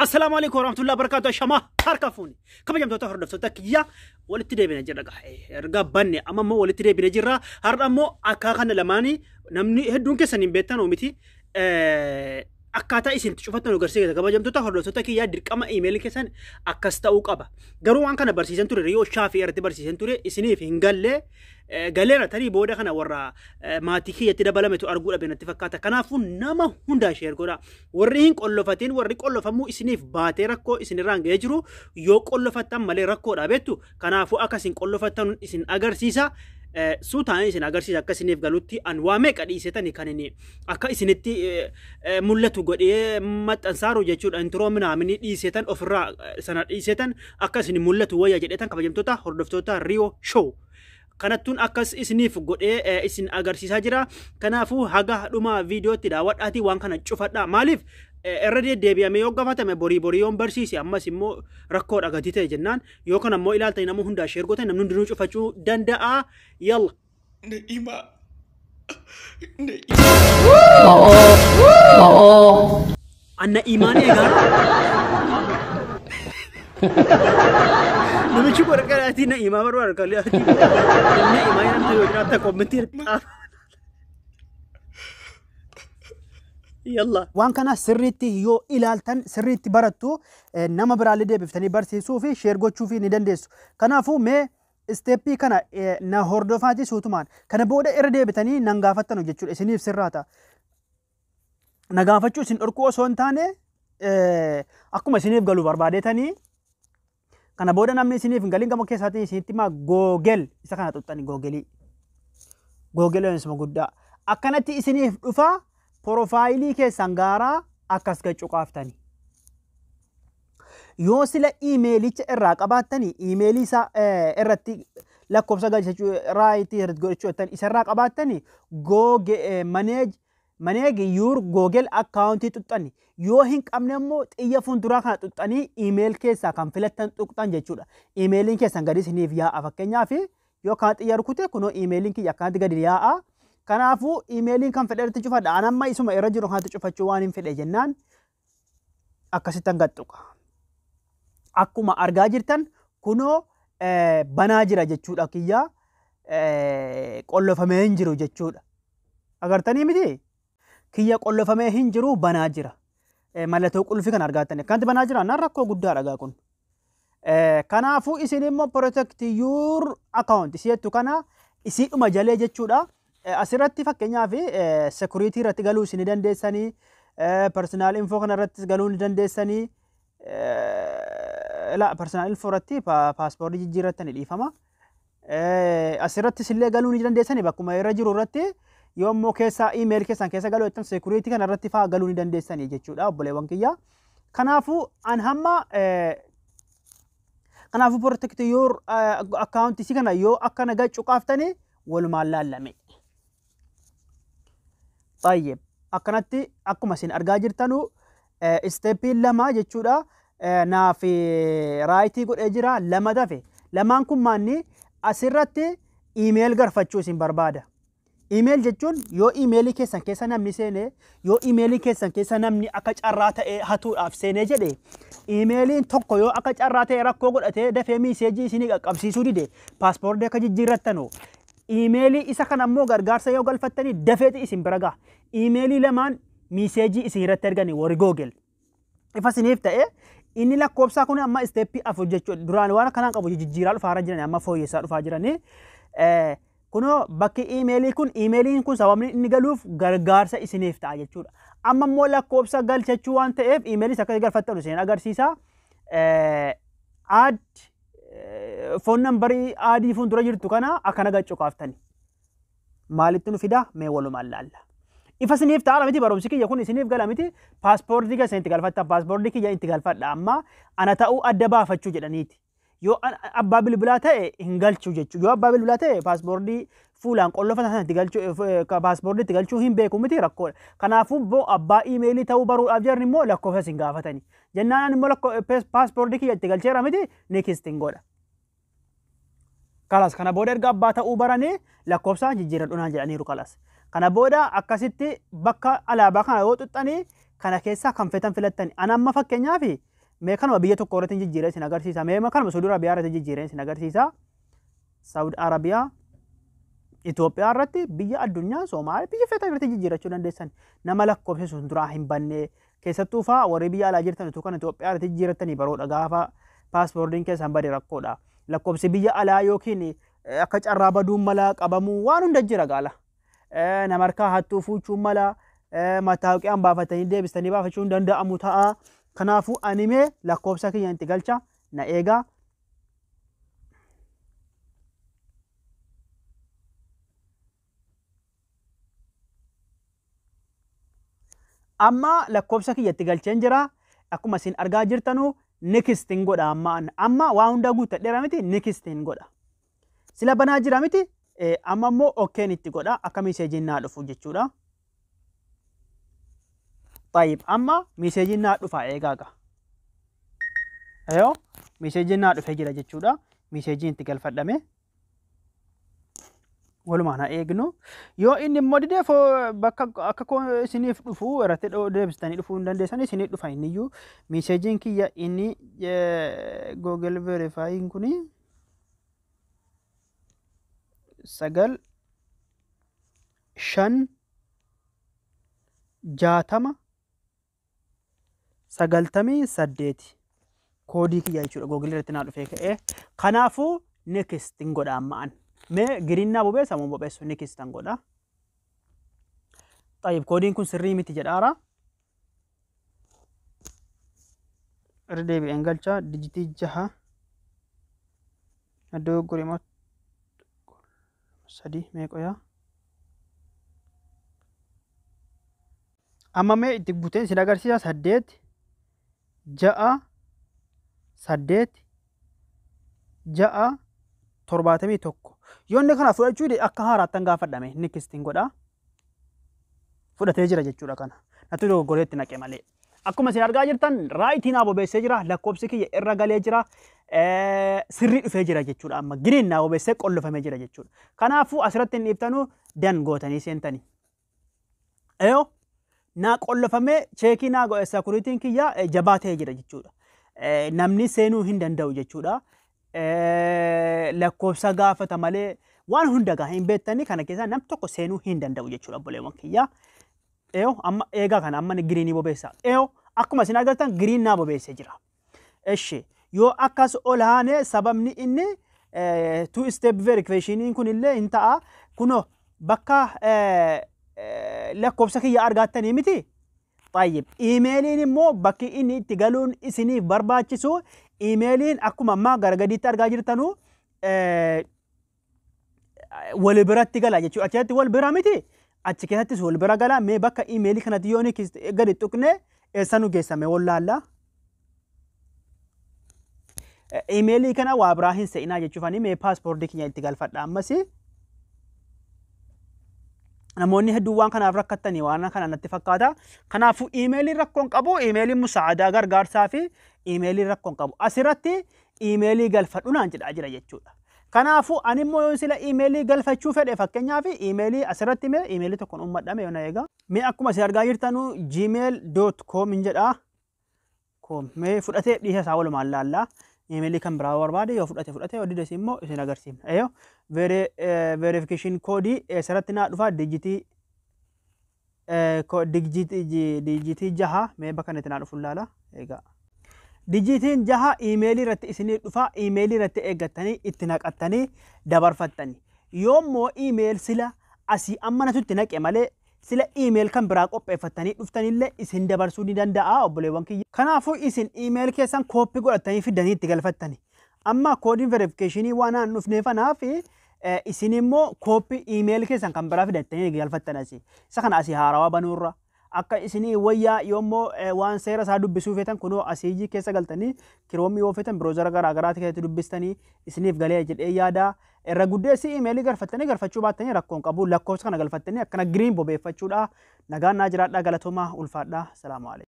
Assalaamu alaikum warahmatullahi wabarakatuh. Shamaa harka fuuni. Kabajamtoota hordoftoota kiyya, walitti deebina jirra. Erga banne amma immoo walitti deebina jirra. Har'a immoo akka kana lamaanii namni hedduun keessan hin beektan miti. Akkaataa isin itti cufattan agarsiisa. Kabajamtoota hordoftoota kiyyaa, dirqama iimeelii keessan akkas ta'uu qaba. Garuu waan kana barsiisan ture, Riyoo Shaafii irratti barsiisan ture, isiniif hin galle. Galeera tarii booda kana warra maatii kiyyatti dabalametu arguu dhabe natti fakkaata. Kanaafuu nama hundaa share godha. Warri hin qollofatin, warri qollofamuu isiniif baatee rakkoo isinirraan ga'ee jiru, yoo qollofattan malee rakkoodha beektu. Kanaafuu akka isin qollofattan isin agarsiisa. Suutaan isin agarsiisa akka isiniif galutti. An waa meeqa dhiisetani kan inni akka isinitti mul'atu godhee maxxansaaru jechuudha. Intro minaamini dhiisetan ofirraa sana dhiisetan akka isin mul'atu wayya jedhetan, kabajamtoota hordoftoota Riyoo Show. Kanattuun akkas isiniif godhee isin agarsiisaa jira. Kanaafuu haga dhuma viidiyootti daawwadhaatii waan kana cufadhaa. Maaliif irra deddeebi'amee yoo gaafatame, borii borii yoon barsiise ammas immoo rakkoodha gatii ta'e jennaan, yoo kana immoo ilaaltanii nama hundaa share gootan, namni hundinuu cufachuu danda'a. Yalla. Na'ima. Na'ima. Anna imaan eegaa. Namichi kun harka na imaa barbaadu kan namni imaa jedhamte yoo jiraatta commentii irratti. Yalla. Waan kana sirriitti yoo ilaaltan sirriitti barattu, nama biraallee deebiftanii barsiisuu fi share gochuu fi ni dandeessu. Kanaafuu mee steppii kana na hordofaati suutumaan. Kana booda irra deebitanii nan gaafattanu jechuudha, isiniif sirraata. Na gaafachuu isin dhorkuu osoo hin taane, akkuma isiniif galu barbaadetanii, kana booda namni isiniif hin galin gama keessaatiin isinitti himaa. Google isa kana xuxxani, Googleii. Google isuma guddaa. Akkanatti isiniif dhufa, profileii keessan gaaraa akkas gad cuqaaftani. Yoo sila iimeelicha irraa qabaattanii, iimeelii isaa irratti lakkoofsa galchachuu, rightii irratti godhachuu jettan isarraa qabaattanii, Google manage your Google accountii xuxxani. Yoo hin qabne immoo xiyya fuulduraa kana xuxxanii email keessaa kan filattan xuqxan jechuudha. Iimeeliin keessan gadi isiniif yaa'a. Fakkeenyaaf yoo kana xiyya rukute, kunoo iimeeliin kiyya akkanatti gadi yaa'a. Kanaafuu iimeeliin kan fedhe irratti cufadha. An amma isuma irra jiru kanatti cufachuu waan hin fedhe jennaan akkasittan gad tuqa. Akkuma argaa jirtan kunoo banaa jira jechuudha kiyya, qollofamee hin jiru jechuudha. Agartanii miti? Kiyya qollofamee hin jiru, banaa jira. Mallattoo qulfii kan argattani. Akkanatti banaa jira naan rakkoo guddaadha gaa kun. Kanaafuu isin immoo protect your account isiettu kana isiidhuma jalee jechuudha. Asirratti fakkeenyaaf security irratti galuu isin ni dandeessanii, personal info kana irrattis galuu ni dandeessanii. La, personal info irratti paaspoortii jijjiirrattanii, dhiifama. Asirrattis illee galuu ni dandeessanii bakkuma irra jiru irratti. Yoo immoo keessa email keessan keessa galuu jettan, security kana irratti fa'aa galuu ni dandeessanii jechuudha, obboleewwan kiyya. Kanaafuu an hamma kanaafuu protect your account isi kana yoo akkana gad cuqaaftanii walumaan laallame. Tayyib, akkanatti akkuma isin argaa jirtanu steppiin lama jechuudha. Naaf rightii godhee jira, lama dafe. Lamaan kun maanni? Asirratti email garfachuu isin barbaada. Email jechuun yoo iimeelii keessan keessa namni seene, yoo iimeelii keessan keessa namni akka carraa ta'ee hatuudhaaf seenee jedhe, iimeeliin tokko yoo akka carraa ta'e rakkoo godhatee dafee messageii isinii qaqqabsiisuu dide, paaspoortii akka jijjiirrattanu, iimeelii isa kana ammoo gargaarsa yoo galfattanii dafeeti isin bira gaha. Iimeelii lamaan messageii isin irratti erganii warri Google. Ifa isiniif ta'e, inni lakkoofsaa kun amma steppii 4 jechuudha. Duraan waan akkanaan qabu, jijjiiraa dhufaa jiran, amma fooyyessaa dhufaa jiranii. Kunoo bakki iimeelii kun, iimeeliin kun sababni inni galuuf gargaarsa isiniif ta'a jechuudha. Amma immoo lakkoofsa galchachuu waan ta'eef iimeeliis akka galfattan isin agarsiisa. Add phone numberii addii fuuldura jirtu kana akkana gad cuqaaftani. Maalitti nu fida? Mee walumaan laalla. Ifa isiniif ta'a miti? Barumsi kiyya kun isiniif gala miti? Paaspoortii keessan itti galfattan, paaspoortii kiyya itti galfadha, amma ana ta'uu adda baafachuu jedhaniiti. Yoo abbaa bilbilaa ta'e hin galchu jechuudha. Yoo abbaa bilbilaa ta'e paaspoortii fuulaan qollofatan sana itti galchuu, paaspoortii itti galchuu hin beeku miti, rakkoodha. Kanaafuu immoo abbaa iimeelii ta'uu baruudhaaf jarri immoo lakkoofsa isin gaafatani. Jennaan ani immoo paaspoortii kiyya itti galcheera miti, next hin godha. Kalas, kana booda erga abbaa ta'uu baranii lakkoofsa jijjiiradhu naan jedhaniiru, kalas. Kana booda akkasitti bakka alaabaa kana yoo xuxxanii kana keessaa kan fetan filattani. Ani amma fakkeenyaaf Mee kanuma biyya tokko irratti jijjiiree isin agarsiisa. Mee kanuma Saudi Arabiyaa irratti jijjiiree isin agarsiisa. Saudi Arabiyaa, Itoophiyaa irratti, biyya addunyaa, Somaaliyaa, biyya feetan irratti jijjiirachuu dandeessan. Nama lakkoofsi sun duraa hin banne, keessattuu faa warri biyya alaa jirtan utuu kan Itoophiyaa irratti jijjiirattanii baroodha, gaafa paaspoortiin keessan bade rakkoodha. Lakkoofsi biyya alaa yookiin akka carraa baduun mala, qabamuu waan hunda jira gaala. Nama harkaa hattuu fuuchuun mala, mattaawqiyaan baafatanii deebistanii baafachuu hin danda'amu ta'a. Kanaafuu ani mee lakkoofsa kiyya itti galcha, na eegaa. Amma lakkoofsa kiyya itti galcheen jira. Akkuma isin argaa jirtanu next hin godha amma. Amma waa hunda guuttadheera miti, next hin godha. Sila banaa jira miti, amma immoo okeen itti godha akka miseejiin naa dhufu jechuudha. Tayyib, amma miseejiin naa dhufa, eegaaga. Ayoo, miseejiin naa dhufee jira jechuudha. Miseejiin itti galfadhame. Walumaan haa eegnu. Yoo inni immoo didee bakka akka isiniif dhufu irratti deebistanii dhufuu hin dandeessan, isiniif dhufa inniyyuu. Miseejiin kiyya inni Google Verifying kuni 9 5 60 98 koodii kiyya jechuudha, Google irratti naa dhufee ka'ee. Kanaafuu next hin godha amma an. Mee green naa bobeessa moo bobeessu, next hin godha. Tayyib, koodiin kun sirrii miti jedhaara. Irra deebi'een galcha, dijitii 6 iddoo immoo 3 meeqoyaa. Amma mee itti guuteen isin agarsiisa, 8 6 8 6 71. Yoo inni kana fudhachuu dide akka haaraattan gaafadhame, next hin godha. Fudhatee jira jechuudha kana. Natti dogoggoreetti naqe malee. Akkuma isin argaa jirtan right naa bobeessee jira. Lakkoofsi kiyya irra galee jira. Sirrii dhufee jira jechuudha. Amma green naa bobeessee qollofamee jira jechuudha. Kanaafuu asirratti hin dhiiftanu, done gootanii seentanii. Eyoo, naa qollofamee check naa godhe, securityn kiyya jabaa ta'ee jira jechuudha. Namni seenuu hin danda'u jechuudha. Lakkoofsa gaafata malee waan hunda gaa hin beektanii, kana keessaa nam tokko seenuu hin danda'u jechuudha, obboleewwan kiyya. Eyoo, amma eegaa kana amma green bobeessa. Eyoo, akkuma isin agartan green naa bobeessee jira. Eshi, yoo akkas ol haane sababni inni two step verification kun illee hin ta'a. Kunoo bakka lakkoofsa kiyya argattanii miti. Tayyib, iimeeliin immoo bakki inni itti galuun isiniif barbaachisu, iimeeliin akkuma ammaa gara gadiitti argaa jirtanu wal biratti gala jechuudha. Achirratti wal bira miti. Achi keessattis wal bira gala. Mee bakka iimeelii kanatti yoo gadi tuqne eessa nu geessame wallaalla. Iimeelii kana waa biraa hin se'inaa jechuufani mee paaspoortii kiyya itti galfadha ammas. Namoonni hedduun waan kanaaf rakkattanii waan kana natti fakkaata. Kanaafuu iimeeliin rakkoon qabu, iimeeliin musaadaa gargaarsaa fi iimeeliin rakkoon qabu. Asirratti iimeelii galfadhu naan jedhaa jira jechuudha. Kanaafuu ani immoo yoo sila iimeelii galfachuu fedhe, fakkeenyaaf iimeelii asirratti mee iimeelii tokkoon uummadhame yoo na eega. Mee akkuma isin argaa jirtanu gmail.com hin jedhaa. Com mee fudhatee dhiisa isaa walumaan laallaa. Iimeelii kan biraa barbaade yoo fudhate fudhate, yoo dides immoo isin agarsiifna. Eeyyoo, verification koodii asirratti naa dhufa, dijitii 6, mee bakka inni itti naa dhufu laala. Egaa. Dijitiin 6 iimeelii irratti isinii dhufa, iimeelii irratti eeggattanii itti naqattanii dabarfattanii. Yoommoo email sila asii amma natu itti naqe malee sila email kan biraa qopheeffattanii dhuftanillee isin dabarsuu ni danda'a, obboleewwan kiyya. Kanaafuu isin email keessan copy godhattanii fidanii itti galfattani. Amma koodiin verification waan aan dhufneef anaaf, isin immoo copy email keessan kan biraa fidattanii galfattan asii. Isa kana asii haarawaa banuurra. Akka isinii wayyaa yoommoo waan seera isaa dubbisuu feetan, kunoo asii keessa galtanii Chrome yoo feetan, browser garaa garaati keessatti dubbistanii isiniif galee jedhee yaada. Irra guddeessi iimeelii galfattanii galfachuu baattanii rakkoon qabu, lakkoofsa kana galfattanii akkana green bobeeffachuudha. Nagaan naa jiraadhaa, galatoomaa, ulfaadhaa. Salaamu alaikum.